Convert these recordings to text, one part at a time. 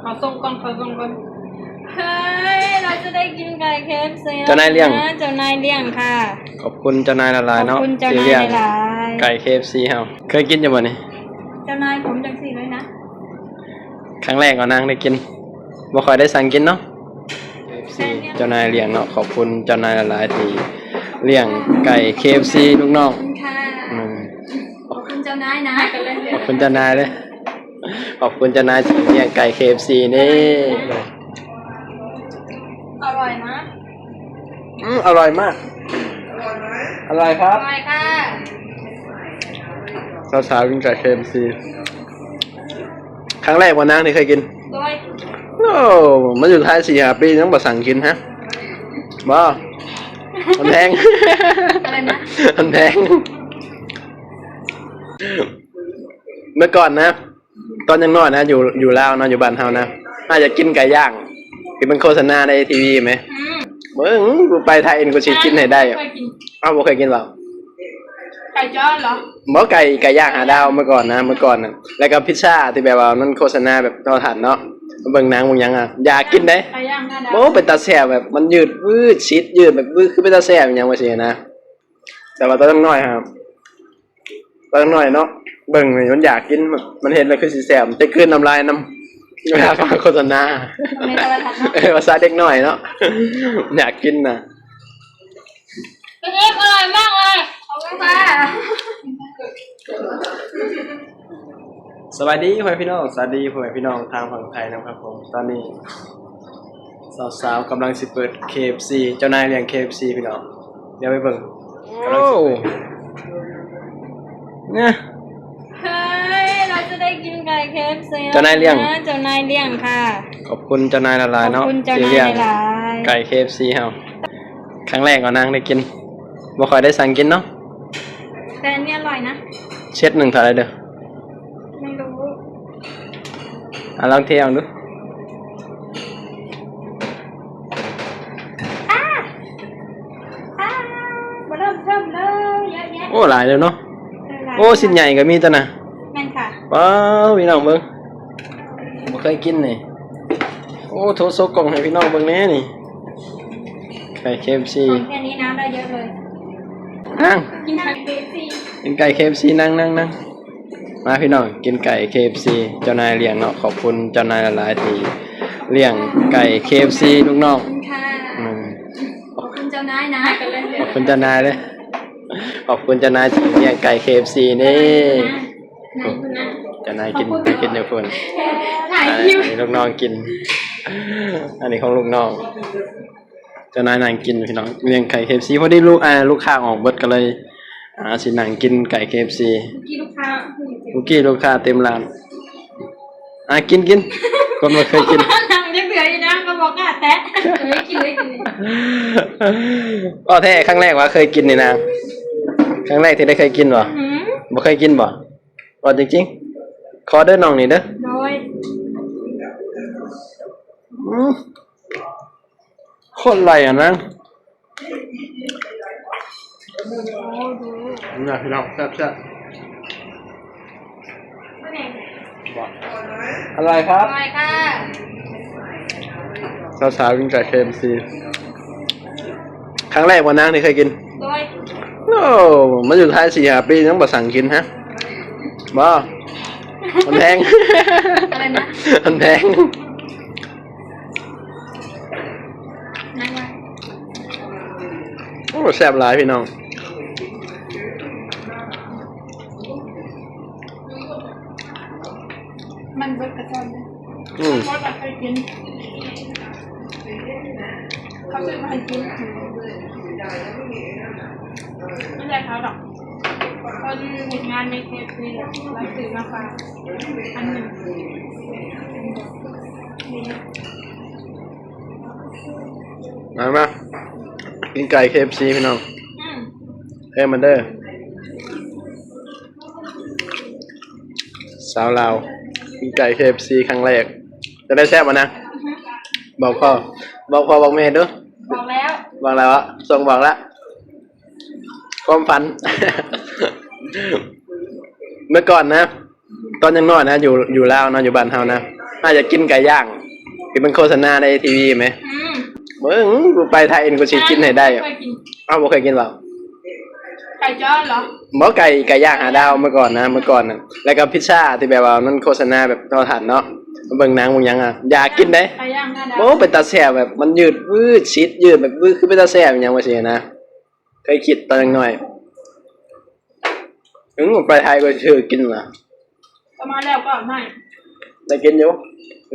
ຂໍສົ່ງກ່ອນ ຂໍສົ່ງກ່ອນ. ເຮີ້ຍ ເຮົາຈະໄດ້ກິນໄກ່ ເຄເອັຟຊີ ເຈົ້ານາຍລ້ຽງ ເຈົ້ານາຍລ້ຽງຄ່ະ. ຂອບຄຸນເຈົ້ານາຍຫຼາຍໆເນາະ ຂອບຄຸນເຈົ້ານາຍຫຼາຍໆ ໄກ່ ເຄເອັຟຊີ ເຮົາ. ເຄີຍກິນຢູ່ບໍ່ນີ້? ເຈົ້ານາຍ ຜົມຈັ່ງຊີ້ເລີຍນະ. ຄັ້ງແລກເນາະນາງໄດ້ກິນ ບໍ່ຄ່ອຍໄດ້ສັ່ງກິນເນາະ. ເຄເອັຟຊີ ເຈົ້ານາຍລ້ຽງເນາະ. ຂອບຄຸນເຈົ້ານາຍຫຼາຍໆທີ່ລ້ຽງໄກ່ ເຄເອັຟຊີ ລູກນ້ອງ. ຂອບຄຸນເຈົ້ານາຍນະ. ຂອບຄຸນເຈົ້ານາຍເດີ. ຂອບຄຸນເຈົ້ານາຍທີ່ລ້ຽງໄກ່ ເຄເອັຟຊີ ນີ້. ອະຮ່ອຍນະ. ອືມ ອະຮ່ອຍມາກ. ອະຮ່ອຍຄັບ. ອະຮ່ອຍຄ່ະ. ສາວໆກິນໄກ່ ເຄເອັຟຊີ ຄັ້ງແລກບໍ່ນາງທີ່ເຄີຍກິນ? ໂດຍ. ໂອ້ ມາຢູ່ໄທສີ່ຫ້າປີຍັງບໍ່ສັ່ງກິນຮະ? ບໍ່. ມັນແພງ. ອະໄລນະ? ມັນແພງ. ເມື່ອກ່ອນນະ ຕອນຍັງນ້ອຍນະ ຢູ່ ຢູ່ລາວເນາະ ຢູ່ບ້ານເຮົານະ ອາດຢາກກິນໄກ່ຍ່າງທີ່ເພິ່ນໂຄສະນາໃນທີວີແມ. ອືມ ເບິ່ງ ກູໄປໄທນີ້ກູຊິກິນໃຫ້ໄດ້. ເຄີຍກິນ? ອ້າວ ບໍ່ເຄີຍກິນບໍ່? ໄກ່ຈ້ອນເຫຼື? ບໍ່ ໄກ່ ໄກ່ຍ່າງຫ້າດາວເມື່ອກ່ອນນະ ເມື່ອກ່ອນນະ. ແລ້ວກໍພິດຊາທີ່ແບບວ່າມັນໂຄສະນາແບບໂທລະທັດເນາະ ເບິ່ງໜັງເບິ່ງຫຍັງອະ ຢາກກິນເດ້. ໂອ້ ເປັນຕາແຊບ ແບບມັນຍືດວືດ ຊິດຍືດແບບວືດ ຄືເປັນຕາແຊບອີ່ຫຍັງວ່າຊີ້ນະ. ແຕ່ວ່າຕອນຍັງນ້ອຍຫັ້ນ ຕອນນ້ອຍເນາະ ເບິ່ງນີ້ມັນຢາກກິນ ມັນເຫັນແລ້ວຄືຊິແຊບ ແຕ່ກືນນ້ຳລາຍນຳ ເວລາຟັງໂຄສະນາ. ແມ່ນໂທລະທັດເນາະ. ເອີ ພາສາເດັກນ້ອຍເນາະ ຢາກກິນນະ. ເປັນເອຟ ອະຮ່ອຍມາກເລີຍ ຂອບຄຸນຄ່ະ. ສະບາຍດີພໍ່ແມ່ພີ່ນ້ອງ ສະບາຍດີພໍ່ແມ່ພີ່ນ້ອງທາງຝັ່ງໄທນຳຄັບຜົມ. ຕອນນີ້ສາວໆກຳລັງຊິເປີດ ເຄເອັຟຊີ ເຈົ້ານາຍລ້ຽງ ເຄເອັຟຊີ ພີ່ນ້ອງ. ດຽວໄປເບິ່ງ ກຳລັງຊິເປີດ ໂອ້ ນະ. ເຮີ້ຍ ເຮົາຈະໄດ້ກິນໄກ່ ເຄເອັຟຊີ ເຈົ້ານາຍລ້ຽງ ເຈົ້ານາຍລ້ຽງຄ່ະ. ຂອບຄຸນເຈົ້ານາຍຫຼາຍໆເນາະ ຂອບຄຸນເຈົ້ານາຍຫຼາຍໆ ທີ່ລ້ຽງໄກ່ ເຄເອັຟຊີ ເຮົາ. ຄັ້ງແລກເນາະນາງໄດ້ກິນ ບໍ່ຄ່ອຍໄດ້ສັ່ງກິນເນາະ. ແຕ່ອັນນີ້ອະຮ່ອຍນະ. ເຊັດໜຶ່ງເທົ່າໃດເດີ? ໄມ່ຮູ້. ອາ ລອງເທເອົາດູ. ອາ ອາ ບໍ່ເລີ່ມເທີມເລີຍ ເຍາະແຍະ. ໂອ້ ຫຼາຍເລີຍເນາະ. ເອີ ຫຼາຍ. ໂອ້ ຊິ້ນໃຫຍ່ກໍມີຕົວນະ. ແມ່ນຄ່ະ. ວ້າວ ພີ່ນ້ອງເບິ່ງ ບໍ່ເຄີຍກິນນີ້. ໂອ້ ໂທໂຊກ້ອງໃຫ້ພີ່ນ້ອງເບິ່ງແດ່ນີ້ ໄກ່ ເຄເອັຟຊີ ຂອງແຄ່ນີ້ນະ ໄດ້ເຍອະເລີຍ. ນາງ ກິນໄກ່ ເຄເອັຟຊີ ກິນໄກ່ ເຄເອັຟຊີ ນັ່ງໆໆ. ມາພີ່ນ້ອງ ກິນໄກ່ ເຄເອັຟຊີ ເຈົ້ານາຍລ້ຽງເນາະ. ຂອບຄຸນເຈົ້ານາຍຫຼາຍໆທີ່ລ້ຽງໄກ່ ເຄເອັຟຊີ ລູກນ້ອງ. ຂອບຄຸນຄ່ະ. ອືມ ຂອບຄຸນເຈົ້ານາຍນະ. ຂອບຄຸນເຈົ້ານາຍເດີ. ຂອບຄຸນເຈົ້ານາຍທີ່ລ້ຽງໄກ່ ເຄເອັຟຊີ ນີ້. ເຈົ້ານາຍກິນ ກິນຢູ່ພຸ້ນ. ອັນນີ້ລູກນ້ອງກິນ ອັນນີ້ຂອງລູກນ້ອງ. ເຈົ້ານາຍນັ່ງກິນພີ່ນ້ອງ ລ້ຽງໄກ່ ເຄເອັຟຊີ ພໍດີລູກ ອ່າ ລູກຄ້າອອກເບິດກໍເລີຍ ອ່າ ຊິນັ່ງກິນໄກ່ ເຄເອັຟຊີ. ມື້ກີ້ລູກຄ້າ ມື້ກີ້ລູກຄ້າເຕັມຮ້ານ. ອ່າ ກິນ ກິນ ຄົນບໍ່ເຄີຍກິນ ນັ່ງຈັກເທື່ອອີນາງກໍບໍ່ກ້າແຕະ. ເອີ ກິນເລີຍ ກິນເລີຍ. ເວົ້າແທ້ ຄັ້ງແລກວ່າເຄີຍກິນນີ້ນາງ ຄັ້ງແລກທີ່ໄດ້ເຄີຍກິນບໍ່? ອືມ ບໍ່ເຄີຍກິນບໍ່? ເວົ້າຈິງໆ ຂໍເດີນ້ອງນີ້ເດີ. ໂດຍ. ອືມ ໂຄດໄຫຼອະນາງ. ໂອ້ ນະພີ່ນ້ອງ ແຊບໆ. ອະຮ່ອຍຄັບ. ອະຮ່ອຍຄ່ະ. ສາວໆກິນໄກ່ ເຄເອັຟຊີ ຄັ້ງແລກບໍ່ນາງທີ່ເຄີຍກິນ? ໂດຍ. ໂອ້ ມາຢູ່ໄທສີ່ຫ້າປີຍັງບໍ່ສັ່ງກິນຮະ? ບໍ່. ມັນແພງ. ອະໄລນະ? ມັນແພງ. ໂອ້ ແຊບຫຼາຍພີ່ນ້ອງ. ມັນເບິດກະຊອນເດ້. ອືມ ເຂົາເຈົ້າເຄີຍກິນ ເຂົາຊື້ມາໃຫ້ກິນ. ບໍ່ໄດ້ເຂົາດອກ ເພິ່ນເຮັດງານໃນເຂດນີ້ ລາວຊື້ມາຝາກອັນໜຶ່ງ. ມາ ມາ ກິນໄກ່ ເຄເອັຟຊີ ພີ່ນ້ອງ. ອືມ ເອີ ມາເດີ ສາວລາວ ກິນໄກ່ ເຄເອັຟຊີ ຄັ້ງແລກ. ຈະໄດ້ແຊບບໍ່ນະ? ອືຮຶ ບອກພໍ່ ບອກພໍ່ບອກແມ່ດູ. ບອກແລ້ວ ບອກແລ້ວເນາະ ສົ່ງບອກແລ້ວ. ຄວາມຝັນ ເມື່ອກ່ອນນະ ຕອນຍັງນ້ອຍນະ ຢູ່ ຢູ່ລາວເນາະ ຢູ່ບ້ານເຮົານະ ອາດຢາກກິນໄກ່ຍ່າງທີ່ເບິ່ງໂຄສະນາໃນທີວີແມ. ອືມ ເບິ່ງ ກູໄປໄທນີ້ກູຊິກິນໃຫ້ໄດ້. ເຈົ້າບໍ່ເຄີຍກິນບໍ່? ໄກ່ຈ້ອນເຫລອ? ບໍ່ ໄກ່ ໄກ່ຍ່າງຫ້າດາວເມື່ອກ່ອນນະ ເມື່ອກ່ອນນະ. ແລ້ວກໍພິຊຊາທີ່ແບບວ່າມັນໂຄສະນາແບບໂທລະທັດເນາະ ເບິ່ງໜັງເບິ່ງຫຍັງອະ ຢາກກິນເດ້. ໂອ້ ເປັນຕາແຊບ ແບບມັນຍືດວືດຊິດຍືດແບບວືດ ຄືເປັນຕາແຊບອີ່ຫຍັງວ່າຊີ້ນະ. ເຄີຍຄິດຕອນຍັງນ້ອຍ ອືມ ໄປໄທກໍຖືກກິນລະ ກໍມາແລ້ວກໍໃຫ້ ໄດ້ກິນຢູ່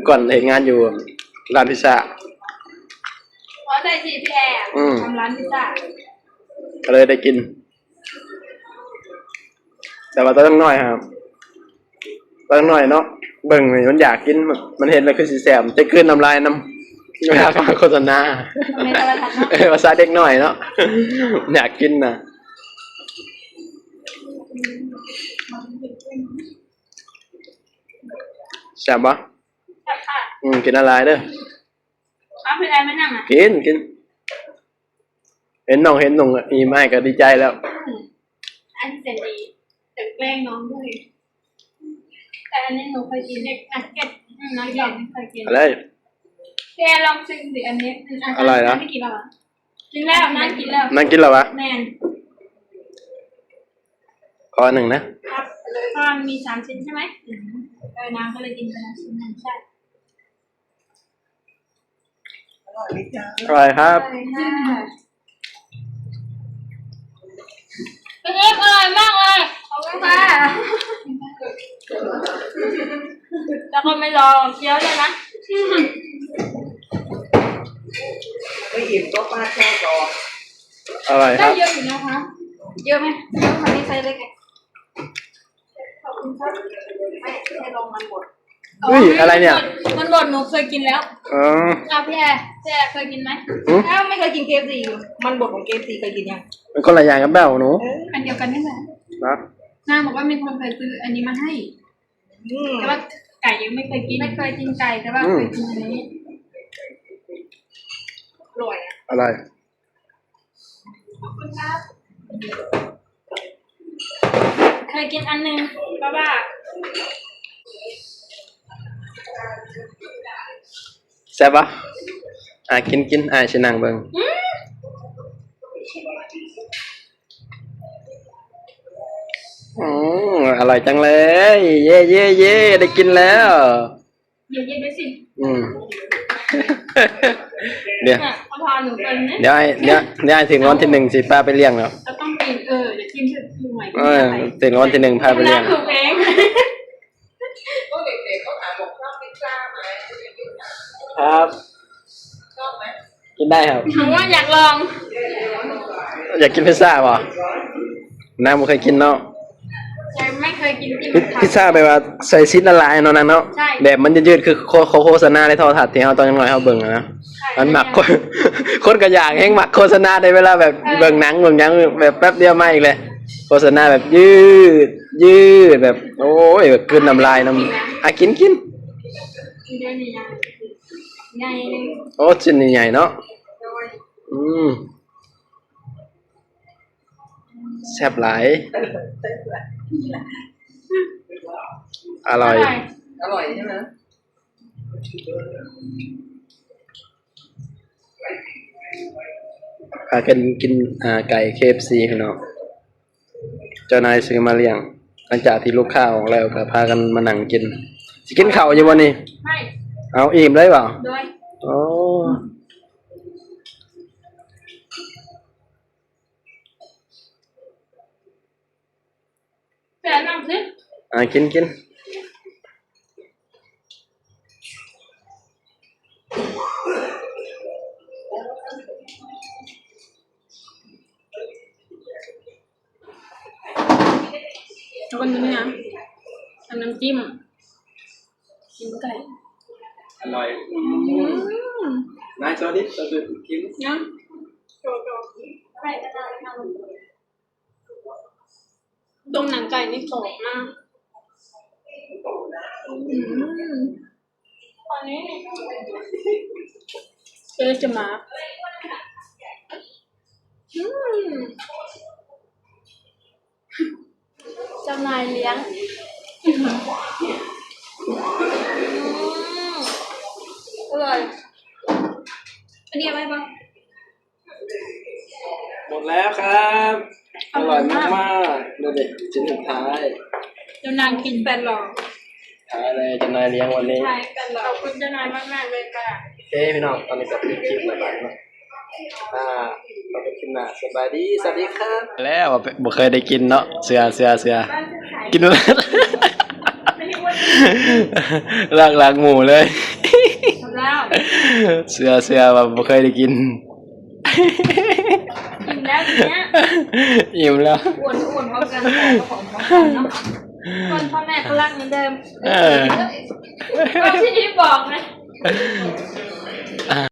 ກ່ອນເຮັດງານຢູ່ຮ້ານພິຊຊາ ອໍ ໃສ່ສີແພ ອືມ ທຳຮ້ານພິຊຊາ ກໍເລີຍໄດ້ກິນ. ແຕ່ວ່າຕອນຍັງນ້ອຍຫັ້ນ ຕອນນ້ອຍເນາະ ເບິ່ງນີ້ມັນຢາກກິນ ມັນເຫັນແລ້ວຄືຊິແຊບ ຈະກືນນ້ຳລາຍນຳ ເວລາເຂົາໂຄສະນາ ແມ່ນໂທລະທັດເນາະ ເອີ ພາສາເດັກນ້ອຍເນາະ ຢາກກິນນະ. ແຊບບໍ່? ແຊບຄ່ະ. ອືມ ກິນຫຼາຍໆເດີ. ເອົາໄປໄດ້ມາຍັງນະ? ກິນ ກິນ. ເຫັນນ້ອງເຫັນໜຸ່ງອີ່ມອ້າຍກໍດີໃຈແລ້ວ. ອັນເສັ້ນນີ້ ແປງນ້ອງດ້ວຍ ແຕ່ອັນນີ້ໜູເຄີຍກິນ ເດັກນັກເກັດ ອືມ ນັກເກັດເຄີຍກິນ. ອະໄລ? ແກລອງຊິມຊິ ອັນນີ້ ອະໄລນະ? ໄດ້ກິນແລ້ວຫວາ? ກິນແລ້ວ ນາງກິນແລ້ວ ນາງກິນແລ້ວຫວາ? ແມ່ນ. ຂໍອັນໜຶ່ງນະ ເພາະວ່າມັນມີສາມຊິ້ນໃຊ່ໄໝ? ອືມ ເອີ ນາງກໍເລີຍກິນໄປແລ້ວຊິ້ນໜຶ່ງ ໃຊ່. ອະຮ່ອຍຄຣັບ ອະຮ່ອຍຄ່ະ ເປັນເອຟ ອະຮ່ອຍມາກເລີຍ ຂອບຄຸນຄ່ະ. ແລ້ວກໍໄມ່ລອງ ຄຽວເລີຍນະ ໄມ່ອີ່ມກໍປາດແທ້ກໍ ອະຮ່ອຍຄຣັບ ໄດ້ເຍອະຢູ່ນະຄະ ເຍອະໄໝ? ເຍອະ ມັນມີໄຊເລັກໄງ. ຂອບຄຸນຄັບ ໃຫ້ ໃຫ້ລອງມັນບົດ. ອຸ້ຍ ອະໄລເນີ້ຍ? ມັນບົດ ມັນບົດໜູເຄີຍກິນແລ້ວ. ອໍ ອາ ພີ່ແອ ພີ່ແອເຄີຍກິນໄໝ? ຫື? ອ້າວ ໄມ່ເຄີຍກິນເຄເອັບຊີ ມັນບົດຂອງເຄເອັບຊີເຄີຍກິນຍັງ? ມັນຄົນລະຢ່າງກັບແບວໜູ. ເອີ ອັນດຽວກັນນີ້ແຫຼະ. ນາງບອກວ່າມີຄົນເຄີຍຊື້ອັນນີ້ມາໃຫ້. ອືມ ແຕ່ວ່າໄກ່ຍັງໄມ່ເຄີຍກິນ ໄມ່ເຄີຍກິນໄກ່ ແຕ່ວ່າ ອືມ ເຄີຍກິນອັນນີ້ ອະຮ່ອຍ ອະຮ່ອຍ. ຂອບຄຸນຄັບ ເຄີຍກິນອັນໜຶ່ງ ແບບວ່າ ແຊບບໍ່? ອາ ກິນ ກິນ ອ້າຍຊິນັ່ງເບິ່ງ. ອືມ ອືມ ອະຮ່ອຍຈັງເລີຍ ເຢ້ ເຢ້ ເຢ້ ໄດ້ກິນແລ້ວ. ເຢັນໆໄດ້ຊິ ອືມ ດຽວ ອ່ະ ເຂົາພາໜູເບິ່ງເດ້ ດຽວອ້າຍ ດຽວ ດຽວອ້າຍຖືກລາງວັນທີໜຶ່ງ ຊິພາໄປລ້ຽງເນາະ ກໍຕ້ອງກິນ ເອີ ຢາກກິນຖືກຫວຍ ເອີ ຖືກລາງວັນທີໜຶ່ງ ພາໄປລ້ຽງ ເອີ ເດັກໆເຂົາຖາມບອກຊອບພິຊຊາໄໝ? ຄັບ ຊອບໄໝ? ກິນໄດ້ຄັບ ຖືວ່າຢາກລອງ ຢາກກິນພິຊຊາບໍ່? ນາງບໍ່ເຄີຍກິນເນາະ ໃຊ່ ໄມ່ເຄີຍກິນ ກິນ ພິຊຊາແບບວ່າໃສ່ຊິ້ນຫຼາຍໆເນາະນາງເນາະ ໃຊ່ ແບບມັນຍືດໆ ຄືໂຄ ໂຄ ໂຄສະນາໃນໂທລະທັດທີ່ເຮົາຕອນຍັງນ້ອຍເຮົາເບິ່ງນະ ໃຊ່ ມັນມັກ ໃຊ່ ຄົນ ຄົນກໍຢາກແຮງມັກໂຄສະນາໃນເວລາແບບ ເອີ ເບິ່ງໜັງເບິ່ງຫຍັງ ແບບແປັບດຽວມາອີກແລ້ວ ໂຄສະນາແບບຍືດ ຍືດແບບ ໂອ້ຍ ແບບກືນນ້ຳລາຍນຳ ອ່ະ ກິນ ກິນ ໃຫຍ່ ໂອ້ ຊິ້ນໃຫຍ່ເນາະ ໂດຍ ອືມ. ແຊບຫຼາຍ ອະຮ່ອຍ ອະຮ່ອຍ ອະຮ່ອຍໃຊ່ໄໝ? ພາກັນກິນ ອ່າ ໄກ່ເຄເອັບຊີພີ່ນ້ອງ ເຈົ້ານາຍຊື້ມາລ້ຽງ ຫຼັງຈາກທີ່ລູກຄ້າອອກແລ້ວກໍພາກັນມານັ່ງກິນ ຊິກິນເຂົ້າຢູ່ບໍ່ນີ້? ເອົາ ອີ່ມເລີຍບໍ່? ໂດຍ ໂອ້. ແຊບນຳຊິ ອ່າ ກິນ ກິນ ເອົາອັນນີ້ນະ ອັນນ້ຳຈິ້ມ ກິນໄກ່ ອະຮ່ອຍ ອືມ ນາຍ ສອດດິ ສອດດິ ກິນ ນະ ໂຈະ ໂຈະ ໄປ ຕົ້ມໜັງໄກ່ນີ້ກອບມາກ ອືມ ອັນນີ້ ເອີ ຈະມາ ອືມ ເຈົ້ານາຍລ້ຽງ ອືມ. ອັນນີ້ເອົາໄວ້ບໍ່? ໝົດແລ້ວຄັບ ອະຮ່ອຍມາກໆ ດູດິ ຊິນສຸດທ້າຍ ເຈົ້ານາງກິນແປດຫຼໍ່ ທ້າຍເລີຍເຈົ້ານາຍລ້ຽງວັນນີ້ ຂອບຄຸນເຈົ້ານາຍມາກໆເລີຍຈ້າ. ໂອເຄພີ່ນ້ອງ ຕອນນີ້ກໍປິດຄລິບແລ້ວບາດນີ້ເນາະ ອ່າ ພໍກັນຄລິບໜ້າ ສະບາຍດີ ສະຫວັດດີຄັບ. ແລ້ວບໍ່ເຄີຍໄດ້ກິນເນາະ ເຊື່ອ ເຊື່ອ ເຊື່ອ ກິນ ຫຼັກໆໝູ່ເລີຍ ເຊື່ອ ເຊື່ອວ່າບໍ່ເຄີຍໄດ້ກິນ. ອີ່ມແລ້ວທີເນີ້ຍ ອີ່ມແລ້ວ ອ້ວນ ອ້ວນພ້ອມກັນ ຂອງພ້ອມກັນເນາະ ສ່ວນພໍ່ແມ່ກໍລັກເໝືອນເດີມ ເອີ ກໍທີ່ບອກນະ.